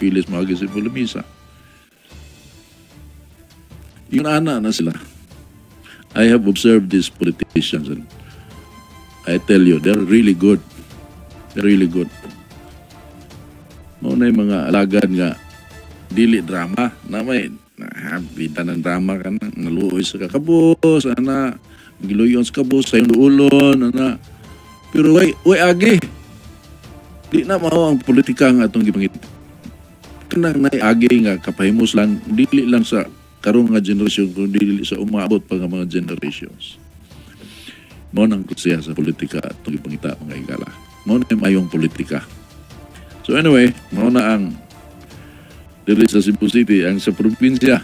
papilis moagi sa imong lamisa. Yung ana na sila. I have observed these politicians and I tell you, they're really good. They're really good. Mao na yung mga alagad nga dili drama na may bida ng drama ka na naluoy sa kakabos ana, giluyon sa kabos sa iyong ulon ana, pero way agi. Di na mao ang politika nga atong gipangita. Kanang naay agi nga kapahimos lang, dili lang sa karon nga generasyon kundi dili sa umaabot pa nga mga generations. Mao nang siya sa politika atong gipangita, mga higala. Mao na yung mayong politika. So anyway, mao na ang diri sa Cebu City. Ang sa probinsya,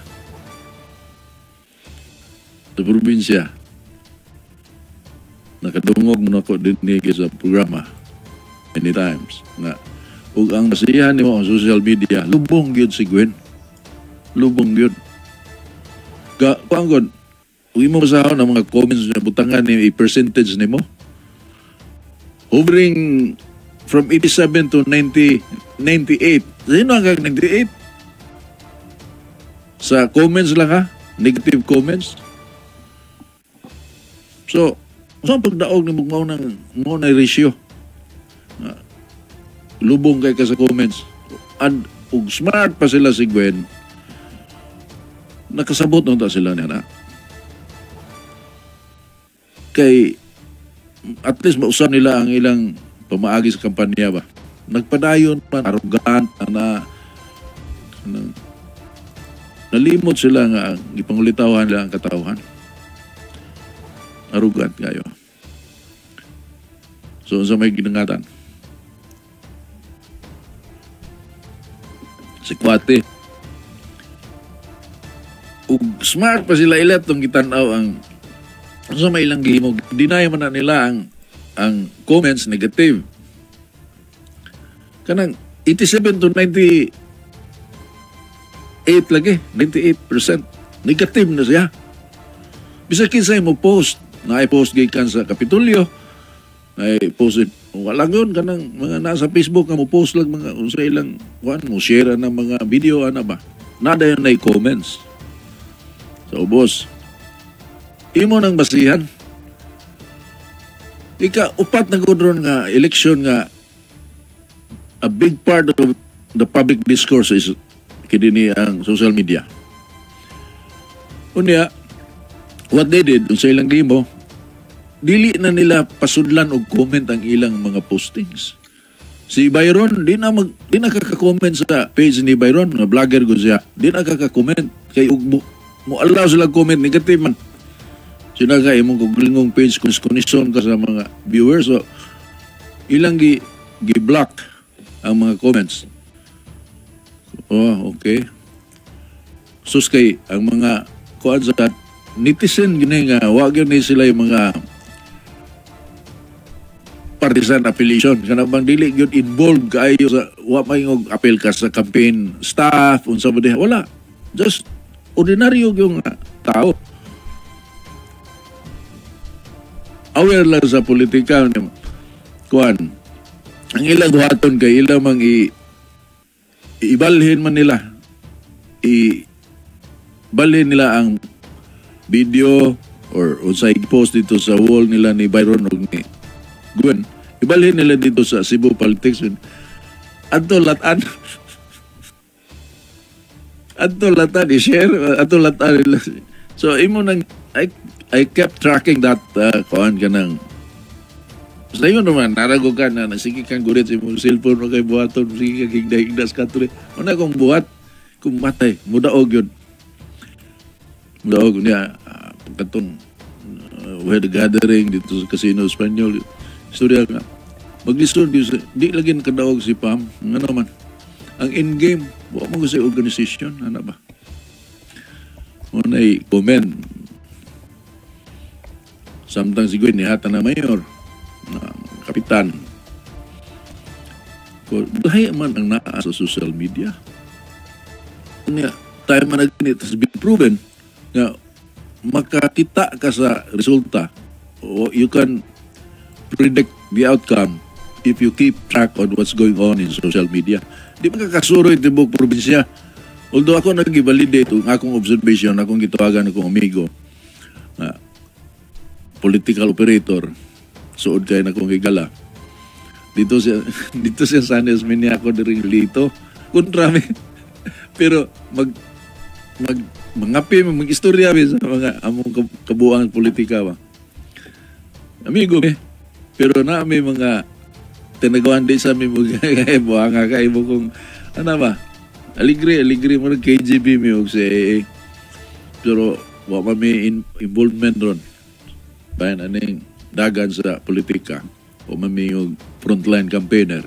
sa probinsya, nakadungog mo nako dinhi sa programa many times nga ug ang basihan nimo ang social media, lubong gyud si Gwen, lubong gyud ga kuan gud. Ug imo basahon ang mga comments nga butangan ni percentage nimo, hovering from 87 to 90, 98. Sino ang 98 sa comments lang ha, negative comments? So so ang pagdaog ni mao nang mao na ratio. Lubong kay ka sa comments. And ug smart pa sila si Gwen. Nakasabot na ta sila niya na. Kay at least mausap nila ang ilang pamaagi sa kampanya ba. Nagpadayon man, arrogant na, na nalimot sila nga ang gipangulitawan nila ang katawhan. Arrogant kayo. So, sa may ginangatan. Si Kwate. Ug smart pa sila ilat tong gitan-aw ang sa may ilang gihimo. Deny man na nila ang comments negative. Kanang 87 to 98 lagi, 98% negative na siya. Bisag kinsay mo post, na i-post gikan sa Kapitolyo, na i-post, wala yun, kanang mga nasa Facebook nga mo post lang mga unsa ilang kuan, mo share na mga video ana ba. Nada yun na comments. So boss, imo nang basihan. Ika upat na gud ron nga election nga a big part of the public discourse is kini ang social media. Unya, what they did, unsa ilang gihimo, dili na nila pasudlan og comment ang ilang mga postings. Si Byron, di na kaka-comment sa page ni Byron, nga vlogger ko siya. Di na kaka-comment kay ug mo allow sila comment negative man. Sina ka imong kuglingong page kung connection ka sa mga viewers, so ilang gi gi-block ang mga comments. Oh, okay. Sus kay ang mga kuan sa netizen gini nga wa gyud ni sila yung mga partisan affiliation, kana bang dili gyud involved kaayo sa wa may og appeal ka sa campaign staff unsa ba diha, wala, just ordinaryo gyud nga tao, aware lang sa politika. Kuan ang ilang buhaton kay ilang mang ibalhin man nila, ibalhin nila ang video or unsay post dito sa wall nila ni Byron og ni Gwen, ibalhin nila dito sa Cebu Politics. Adto latan, adto latan i-share, adto latan nila. So imo nang I kept tracking that kuan kanang sa inyo naman, narago ka na, sige kang gurit sa imong cellphone mo kay buhaton, sige kang higda-higda sa katri. Una kong buhat, kung matay, mudaog yun. Mudaog niya, pagkatong, we had a gathering dito sa Casino Espanyol. Istorya nga, maglisod, di lagi nakadaog si Pam, nga naman. Ang in-game, wa mo kasi organization, ano ba? Muna'y comment. Samtang si Gwen, nihata na mayor, na kapitan. Lahi man ang naa sa social media. Niya, tayo man na it has been proven nga makakita ka sa resulta o you can predict the outcome if you keep track on what's going on in social media. Di man kakasuroy tibok probinsya. Although ako nag-validate ang akong observation, akong gitawagan akong amigo na political operator, suod kay na akong higala. Dito siya sa Osmeña, ako diri lito. Kontra mi. Pero mag mag mangapi, mag-istorya mi sa mga among kabuang politika ba. Amigo mi. Pero na may mga tinagawan di sa mi mo buanga ka imo kung ano ba. Aligre, aligre mo nag KGB mi og sa. Pero wa pa may involvement ron. Bayan aning dagan sa politika o man mi og frontline campaigner.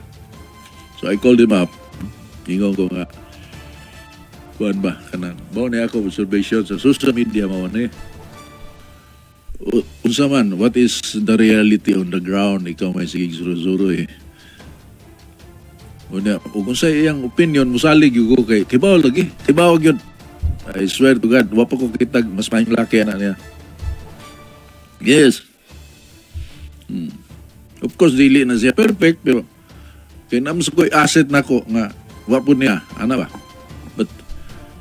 So I called him up. Ingon ko nga, kuan ba kanang mao ni ako observation sa social media, mao ni. Unsa man, what is the reality on the ground? Ikaw may sige zuro-zuro eh. Unya, ug kung sa iyang opinion, musalig gyud ko kay kibaw lagi, kibaw gyud. I swear to God, wa pa ko kitag mas maayong laki ana niya. Yes. Of course, dili na siya perfect, pero kay naman sa ko'y asset nako nga wa po niya, ana ba? But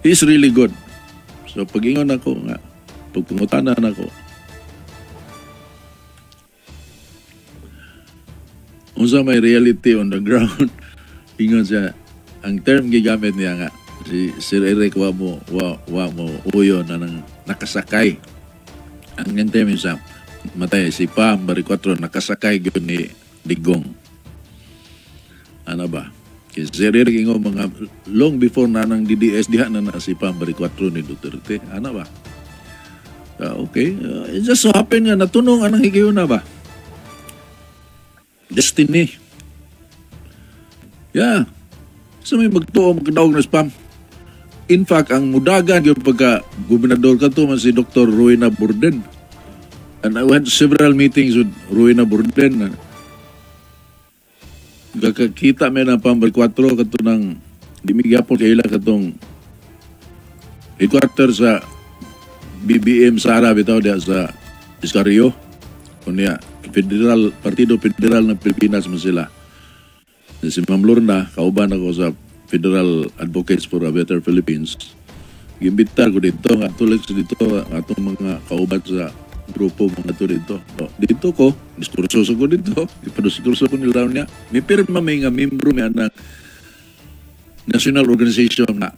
he's really good. So pag ingon ako nga, pag pangutana nako, unsa may reality on the ground, ingon siya, ang term gigamit niya nga, si Sir Eric wa mo uyo na nang nakasakay. Ang term sa matay si Pam Baricuatro nakasakay gyud ni Digong. Ano ba? Kay Sir Eric ingon mga long before na nang DDS diha na na si Pam Baricuatro ni Duterte. Ano ba? Okay. It just so happen nga natunong anang higayon na ba? Destiny. Yeah. So may magtuo magdaog na spam. In fact, ang mudagan yung pagka gobernador ka to man si Dr. Rowena Borden. And I went several meetings with Rowena Borden. Kakakita may na Pam Baricuatro kato ng di mi gyapon kaila katong headquarter sa BBM Sara bitaw diha sa Escario. Kunya Federal Partido Federal ng Pilipinas man sila. Si Ma'am Lorna, kauban ako sa Federal Advocates for a Better Philippines. Gimbitar ko dito, nga tuloy sa dito, atong mga kauban sa grupo mga to dito. O, dito ko, diskurso ko dito, ipadiskurso ko nila niya. May pirma may nga membro may anak national organization na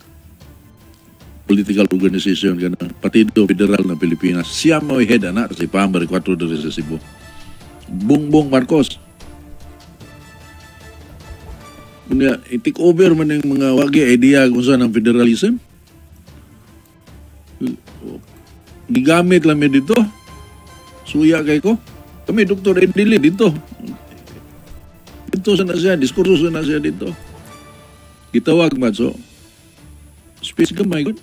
political organization kanang Partido Federal ng Pilipinas. Siya mo head ana si Pam Baricuatro diri sa Cebu. Bongbong Marcos. Unya, i-take over man yung mga wagi idea kung saan ang federalism. Gigamit lang mi dito. Suya kay ko. Kami, Dr. Endili, dito. Dito sa na siya, diskurso sa na siya dito. Gitawag man, so, space gamay, good.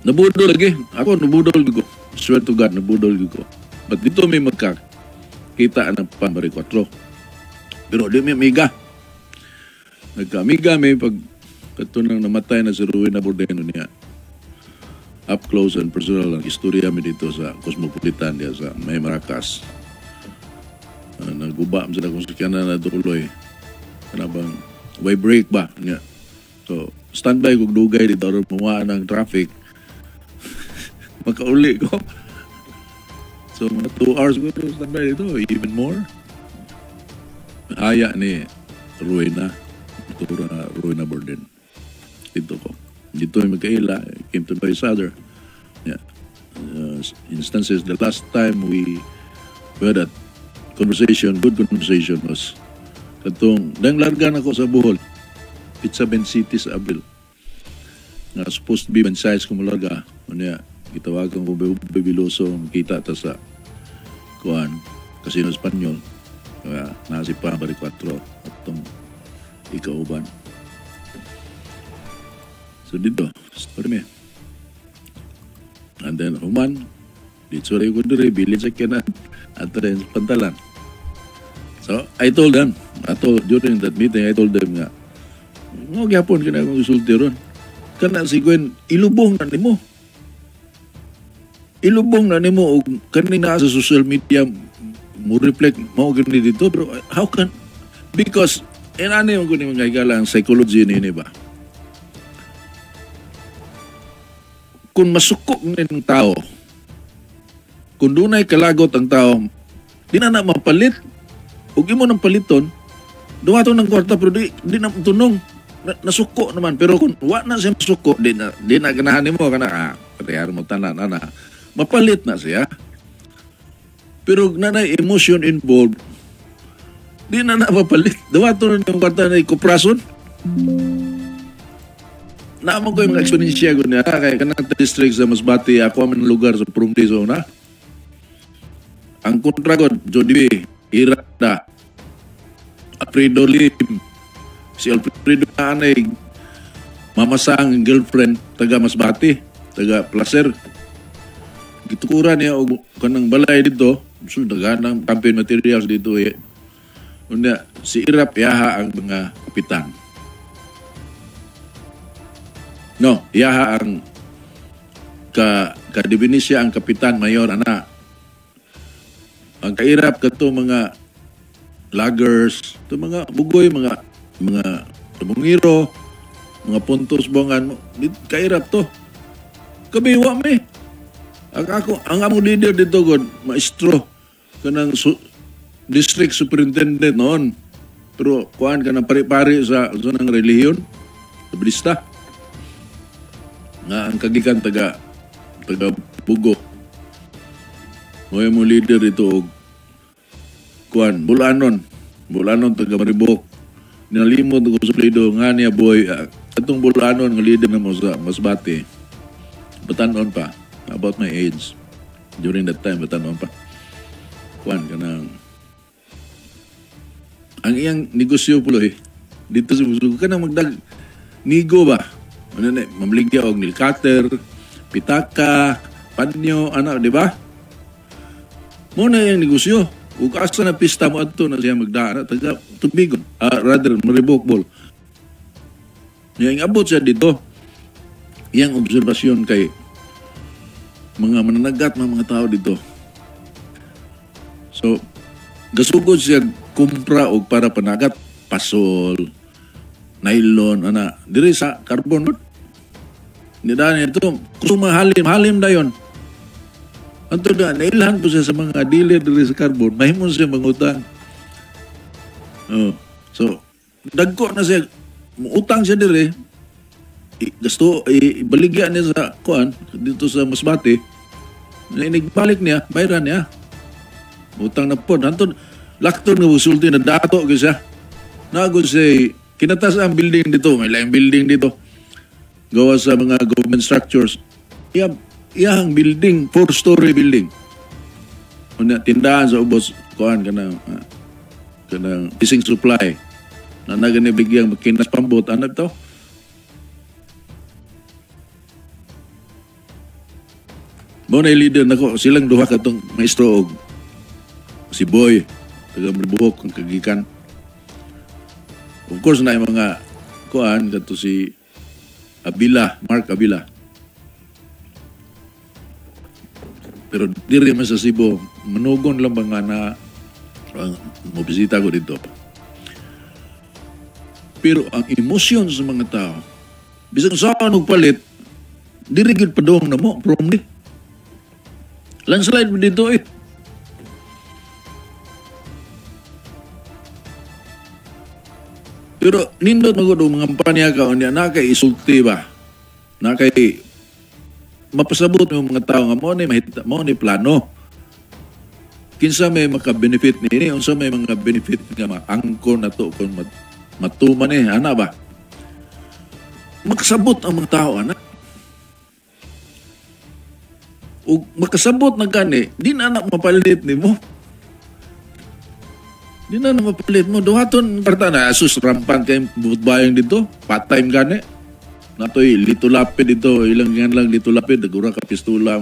Nabudol lagi. Ako, nabudol ko. Swear to God, nabudol ko. But dito may magkakita ng Pam Baricuatro. Pero di may amiga. Nagka-amiga may pag katunang namatay na si Rowena Borden niya. Up close and personal ang istorya mi dito sa Cosmopolitan diya sa May Maracas. Naguba man sila kung sakyanan na tuloy. Ano bang way break ba? Nga. So, standby kog dugay dito aron mawa ng traffic. Makauli ko. So, mga 2 hours ko standby dito, even more. Haya ni Rowena, Dr. Rowena Borden. Dito ko. Dito yung magkaila, came to know each other. Yeah. Instances, the last time we had that conversation, good conversation was katong, dang larga na ko sa Bohol, Pizza Ben City sa Abril. Na supposed to be ben size kung larga. Unya, gitawagan ko Bibiloso, makita ta sa kuan, Casino Espanyol. Kaya nasi pa Baricuatro atong ikauban. So dito, story me. And then human, dito rin ko diri, bilin sa kanan, at rin sa pantalan. So I told them, during that meeting, I told them nga, ngo gyapon kina akong isulti ron. Kana si Gwen, ilubong na nimo. Ilubong na nimo og kani naa sa social media mo reflect mao gani dito, pero how can Because inani mo kuno mga higala ang psychology niini ba? Kung masuko ng tao, kung dunay kalagot ang tao, di na na mapalit. Ug imo nang paliton, duwaton ng kwarta pero di na tunong. Nasuko naman, pero kung wa na siya masuko, di na ganahan nimo kana parehar mo tanan ana. Mapalit na siya. Pero nanay emotion involved, di na na mapalit. Duwaton ng kwarta na ikuprason. Naamon ko yung mga eksperyensya ko niya. Kaya kanang district sa Masbate, ako ang lugar sa Prumdi zona. Ang kontra ko, Jody B, Irada, Alfredo Lim. Si Alfredo anay mamasang girlfriend taga Masbate, taga Placer. Gitukuran niya og kanang balay dito, so daghan campaign materials dito eh. Unya si Irap yaha ang mga kapitan. No, yaha ang ka ka ang kapitan mayor ana. Ang kairap kadto mga lagers, to mga bugoy, mga tumungiro, mga puntos bongan, kairap to. Kabiwa mi. Ang ako, ang among leader dito god, maestro kanang district superintendent noon. Pero kuan kanang pari-pari sa ng relihiyon, sa Budista. Nga ang kagikan taga Bugo. Mo'y mo leader dito og kuan Bulanon taga Maribok. Nalimot ko sa Plido nga niya boy atong Bulanon nga leader na mo sa Masbate. Batanon pa, about my age. During that time, batanon pa. Kuan kanang ang iyang negosyo puloy dito sa Busugo kanang magdag nigo ba? Ano na, mamligya og nail cutter, pitaka, panyo, ano, di ba? Muna yung negosyo. Ug asa na pista mo adto na siya magdaan taga Tubigon, rather Maribok bol. Yang abot siya dito. Iyang obserbasyon kay mga mananagat mga tao dito. So gasugod siya kumpra og para panagat pasol, nylon, ana diri sa carbon. Nidaan ito, kusuma halim dayon. Anto na, nailhan po siya sa mga dealer diri sa carbon, mahimong siya mangutang. Oh. So, dagko na siya, muutang siya diri, gasto, ibaligya niya sa kuan, dito sa Masbate, nagbalik niya, bayaran niya. Utang na po. Anto, lakton nga busulti na dato siya. Nagod siya, kinatas ang building dito, may laing building dito. Gawa sa mga government structures. Iyang building, 4-story building. Una, tindahan sa ubos, kuan kanang kanang fishing supply. Na naganibigyang makinas pambot, ano to? Mo na leader nako, silang duha katong maestro og si Boy, taga Maribuhok ang kagikan. Of course na yung mga kuan kato si Abila, Mark Abila. Pero diri man sa Cebu, manugon lang ba nga na mobisita ko dito. Pero ang emosyon sa mga tao, bisan saan og palit, diri gyud padong na mo, promli. Landslide mo dito eh. Pero nindot magud og mga kampanya ka unya na kay isulti ba? Na kay mapasabot yung mga tao nga mo ni mahita, mo ni plano. Kinsa may maka-benefit niini, unsa may mga benefit nga maangko na to kung matuman ni ana ba? Makasabot ang mga tao ana. Ug makasabot na gani, di na na mapalit nimo. Di na na mapalit mo. Duhaton parta na asus rampan kay butbayang dito, part-time gani. Natoy lito lapid dito, ilang gan lang lito lapid, dagura ka pistula.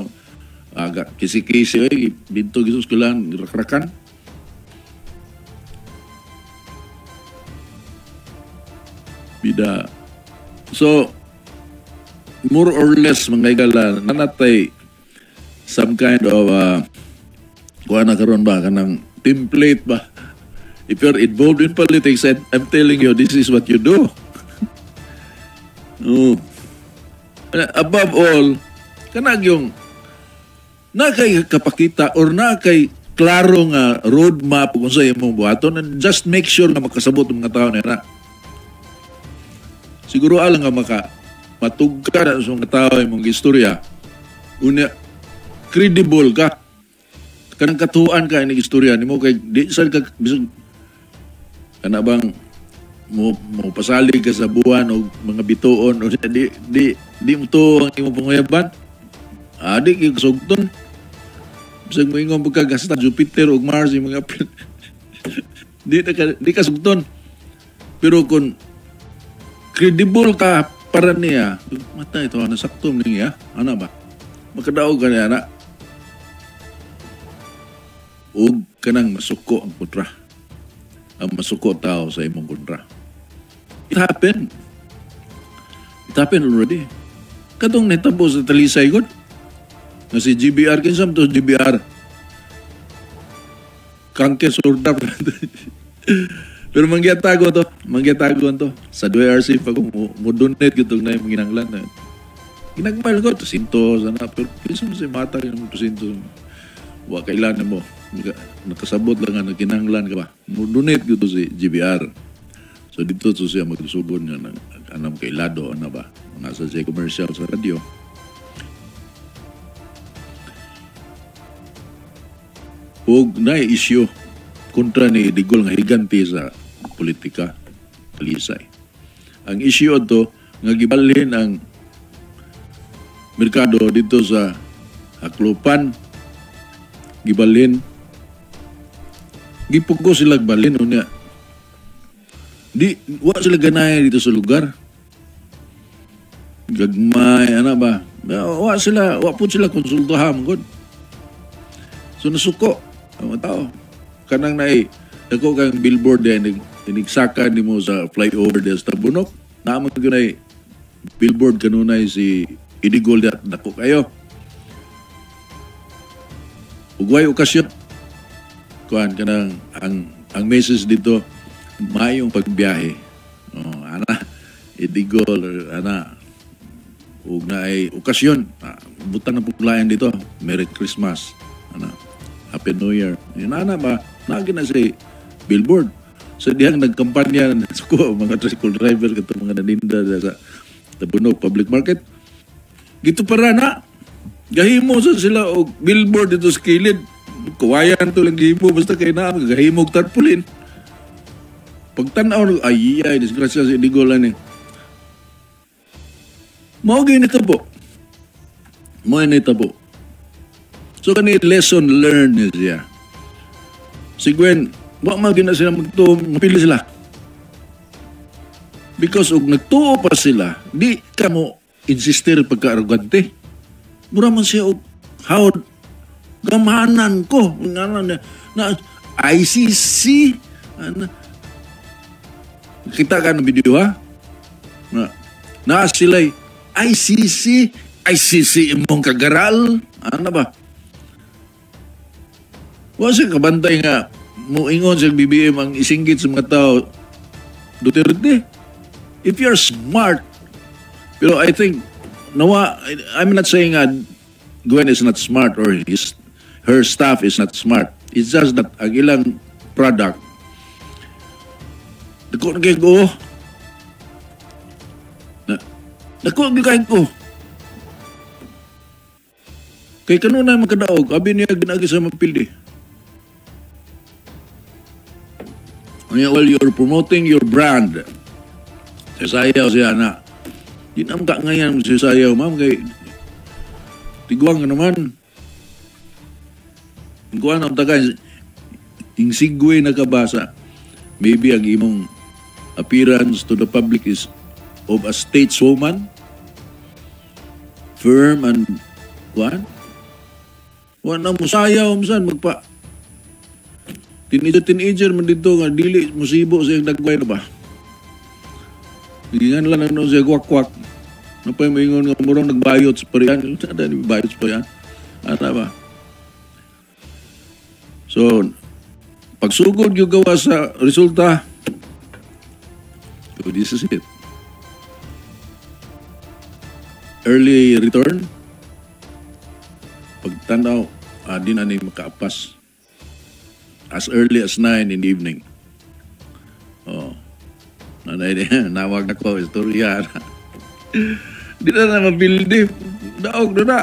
Aga kisi-kisi oy dito gisus kulan rakrakan. Bida. So more or less mga higala nanatay some kind of kuha na karon ba kanang template ba If you're involved in politics, I'm telling you, this is what you do. Oh. Above all, kanang yung na kay kapakita or na kay klaro nga roadmap kung sa imong buhaton and just make sure nga makasabot ang mga tao nila. Siguro alang nga maka matugka na sa mga tao imong istorya. Unya, credible ka. Kanang katuan ka inig istorya nimo kay di sad ka bisag kana bang mo pasalig ka sa buwan o mga bituon o di mo to ang imong panguyaban. Ah, di kay kasugton. Bisag mo ingon pagka gasta Jupiter ug Mars yung mga di ka sugton. Pero kung credible ka para niya, mata ito, ano, sakto niya, ano ba? Makadaog ka niya, na. Ug kanang masuko ang kontra. Ang masuko tao sa imong kontra. It happened. It happened already. Katong nitabo sa Talisay gud. Nga si GBR, kinsa man to GBR? Kangke surda. Pero mangyatago to, mangyatago to. Sa DYRC pag mo donate gyud na yung ginanglan na. Ginagmal ko to sinto sana, pero kinsa man si mata mo to. Wa kailan mo. Nakasabot lang nga nagkinahanglan ka ba. Mo donate gyud to si GBR. So dito to siya magsugon nga nang anam kay Lado ana ba. Nasa siya commercial sa radyo. Og na issue kontra ni Digol nga higanti sa politika Talisay. Ang issue to nga gibalhin ang merkado dito sa Haklopan, gibalhin, gipugo sila balhin unya. Di wa sila ganayan dito sa lugar. Gagmay ana ba? Wa sila, wa pud sila konsultahan gud. So nasuko ang mga tao. Kanang naay dako kang billboard din inigsaka nimo sa flyover des Tabunok. Naa man gyud ay billboard kanunay si Idigol dat dako kayo. Ug way okasyon kuan kanang ang message dito maayong pagbiyahe. Oh, ana Idigol or ana ug naay okasyon, butan na puglayan dito. Merry Christmas. Ana, Happy New Year. Yun ana ba? Naagi na si billboard. So dihang nagkampanya ko mga tricycle driver katong mga naninda sa Tabunok Public Market. Gito para na. Gahimo sa sila og billboard dito sa kilid. Kawayan to lang gihimo basta kay na gahimo og tarpaulin. Pagtan-aw ay ay disgrasya si Idigol ani. Mao gyud nitabo. Mao nitabo. So kani lesson learned siya. Si Gwen, wa man gyud na sila magtuo, mapili sila. Because og nagtuo pa sila, di ka mo insister pagka-arrogante. Mura man siya og hawd gamanan ko na, na ICC ana. Kita ka ng video ha? Na sila'y ICC, ICC imong kagaral, ano ba? Wa siya kabantay nga muingon sa BBM ang isinggit sa mga tao Duterte. If you're smart, pero I think nawa, I'm not saying Gwen is not smart or her staff is not smart. It's just that ang ilang product dako na kayo ko. Dako na kayo ko. Kay kanunay makadaog, abi niya ginagi sa mapildi. While you're promoting your brand, sayaw siya na. Di na ka ngayon sayaw, ma'am, kay tiguang ka naman. Kuha na tagay, yung sigwe nakabasa, maybe ang imong appearance to the public is of a stateswoman, firm and kuan. Wala mo sayaw, minsan magpa teenager man dito nga dili musibo sa iyang dagway na ba. Giingan lang ano siya kwak-kwak. Napay moingon nga murong nagbayot sa parian. Sada ni bayot sa parian. Ana ba? So Pagsugod yung gawa sa resulta, so this is it. Early return, pagtanaw, di na ni makaapas. As early as 9 in the evening. Oh. Nanay, nawag na ko, istorya. Di na na mabildi. Daog na na.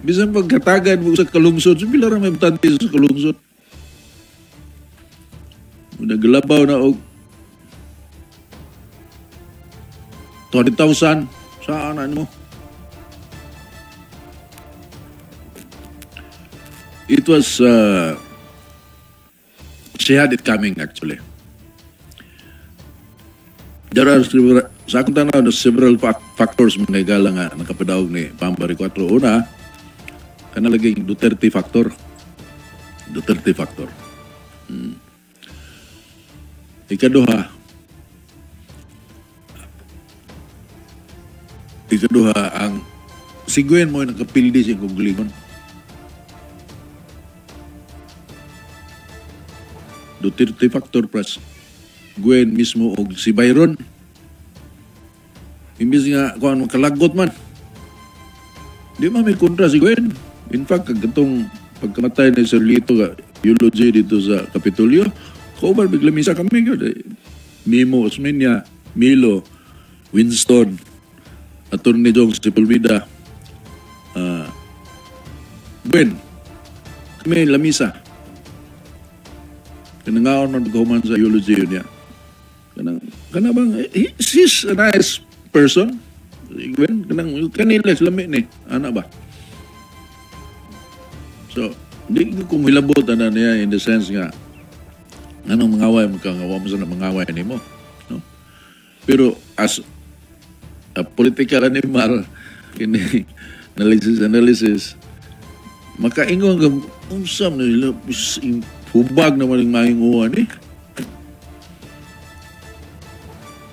Bisan pagkatagad mo sa kalungsod, so bila ra may butante sa kalungsod. Naglabaw na og 20,000. Saan ano mo? It was, she had it coming actually. There are several, sa akong tanaw, there's several factors mga higala nga nakapadaog ni Bam Baricuatro. Una, kanalaging Duterte factor. Duterte factor. Ikaduha, ang si Gwen mo nakapildi siya kung gulingon. Duterte factor plus Gwen mismo og si Byron. Imbis nga kung anong kalagot man. Di man may kontra si Gwen. In fact, katong pagkamatay ni Sir Lito eulogy dito sa Kapitolyo, kauban bigla misa kami gyud. Mimo Osmeña, Milo, Winston, Attorney Jong Sepulveda, Gwen, kami lamisa. Kanangaon man pagkahuman sa eulogy yun niya. Kanang bang, she's a nice person. Gwen, kanang kanila lami ni, ana ba? So, di ko kumilabot ana niya in the sense nga anong mangaway magkangawa mo sa mangaway nimo, no? Pero as a political animal kini analysis makaingon ka unsa man nila hubag naman ang mahinguan eh.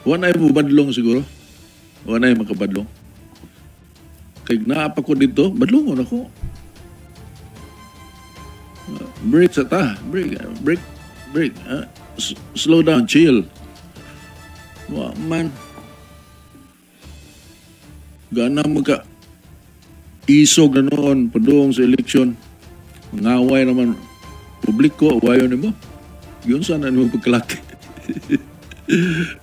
Wa na mobadlong siguro. Wa na makabadlong. Kay naa pa ko dito, badlongon ako. Break sa ta, break, break, break. Slow down, chill. Wa man. Gana magka isog na noon padung sa eleksyon. Mangaway naman publiko, wayo nimo. Yun sana nimo pagkalaki.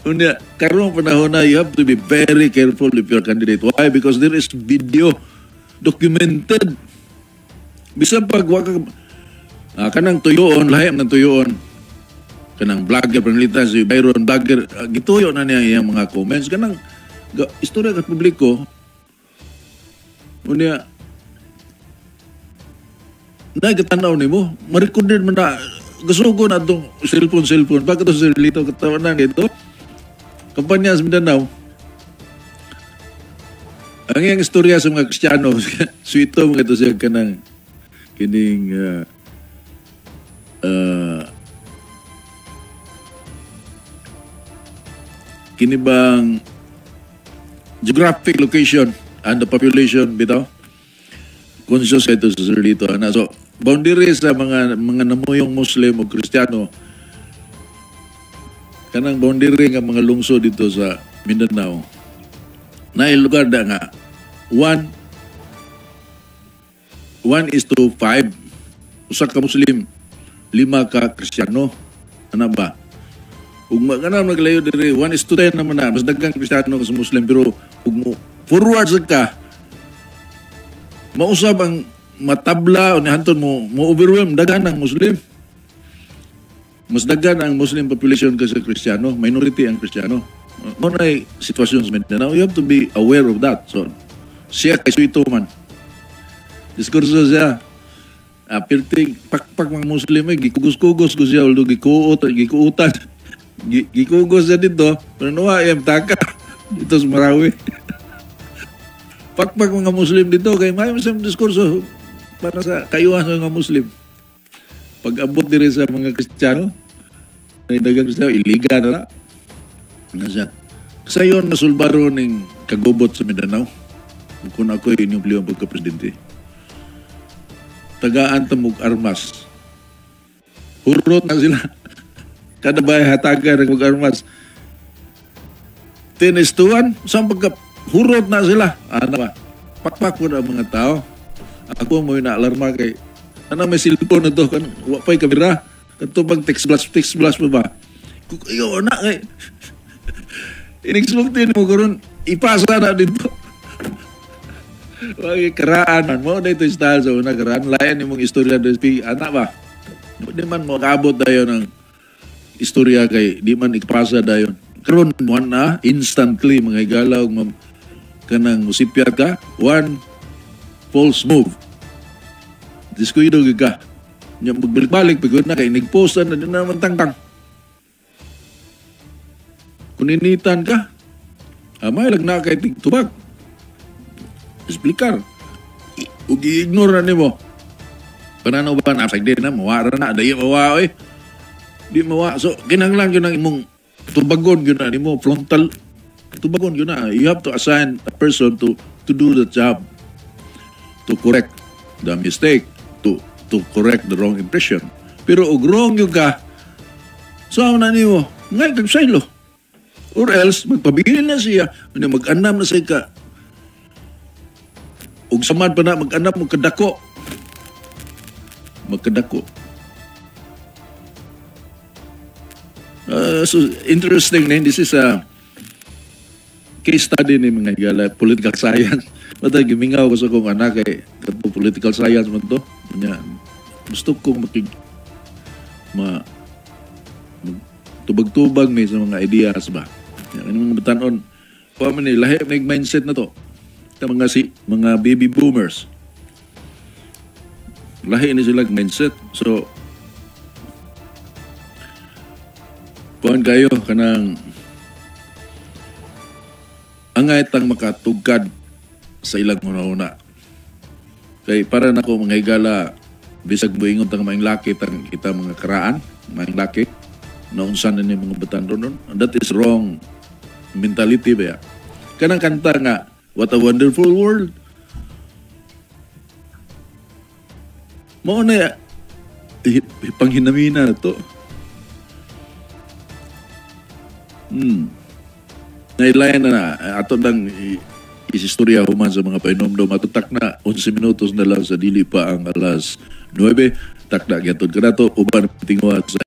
Unya, karong panahon na you have to be very careful if you're a candidate. Why? Because there is video documented. Bisan pag wa ka kanang tuyoon, lahi man tuyoon. Kanang vlogger panglita si Byron vlogger, gituyo na niya iyang mga comments kanang istorya ka publiko. Unya, nagtanaw nimo, ma-recorder man na gasugo na itong cellphone. Bakit ito sa Lito katawanan ito? Kampanya sa Mindanao. Ang iyang istorya sa mga Kristiyano, suwito mga ito siya kanang kining kini bang geographic location and the population bitaw conscious ito sa Sir Lito. Ana, so boundary sa mga namuyong Muslim o Kristiyano, kanang boundary nga mga lungsod dito sa Mindanao, na lugar da nga 1 is to 5, usa ka Muslim, 5 ka Kristiyano. Ana ba? Ug kanang naglayo diri 1 is to 10 naman na, mas daghang Kristiyano sa Muslim, pero ug mo forward sa ka, mausab ang matabla o nihanton mo overwhelm daghan ang Muslim. Mas daghan ang Muslim population kaysa Kristiyano, minority ang Kristiyano. Mo na sitwasyon sa Mindanao, you have to be aware of that. So siya kay suito man. Diskurso siya. Pirting pakpak mga Muslim eh, gikugos-kugos ko siya, although gikuutan. Gikugos siya dito, pero nuwa ayam taka dito sa Marawi. Pakpak mga Muslim dito, kay may masang diskurso para sa kayuhan sa mga Muslim. Pag-abot diri sa mga Kristiyano, ay daghang Kristiyano, iliga na na. Nasa. Sayon nasulbaro ning kagubot sa Mindanao. Kung ako inyong pliyong pagka-presidente. Tagaan tamog armas. Hurot na sila. Kada bay hatagan ng mag-armas. 10:1, saan pagka hurot na sila. Ano ba? Pakpak po na ang mga tao. Ako mo na alarma kay ano may cellphone na to kan wa pa'y kamera. Kadto bang text blast pa ba? Ikaw na kay inigsulti mo karon ipasa na dito. Wag karaan man mo dito style sa una karaan lain imong istorya do anak ba. Di man mo kaabot dayon ng istorya kay di man ipasa dayon. Karon mo na instantly mga higala og kanang musipyat ka, one false move. Diskuido gyud ka. Nya magbalik-balik pagod na kay nigpost na di naman tangtang. Kuninitan ka, amay lag na kay tubag. Explicar. Ug i-ignore na nimo. Pananaw ba na di na mawa ra na dili mawa oy. Di mawa. So kinahanglan gyud ang imong tubagon gyud na nimo frontal tubagon gyud na. You have to assign a person to do the job. To correct the mistake, to correct the wrong impression. Pero og wrong gyud ka, so na nimo, ngay kag saylo. Or else, magpabilin na siya, mag-anam na siya ka. Ug samad pa na, mag-anam mo kadako. Magkadako. So, interesting na this is a case study ni mga higala, political science. Basta gimingaw ko sa kong anak kay kato political science man to. Nya, gusto kong makig ma tubag-tubag may sa mga ideas ba. Nya, kani mga batanon, pa man ni lahi may mindset na to. Ta mga si mga baby boomers. Lahi ni sila mindset. So kuan kayo kanang angay tang makatugkad sa ilang una-una. Kay para nako mga higala bisag moingon tang maing laki tang kita mga karaan, maing laki naunsan na ni mga batan ron. That is wrong mentality ba ya? Kanang kanta nga What a Wonderful World. Mao na panghinamina na to. Nailayan na na ato nang isistorya human sa mga painomdom. Ato takna 11 minutos na lang sa dili pa ang alas 9. Takna gyatod kanato uban tinguha sa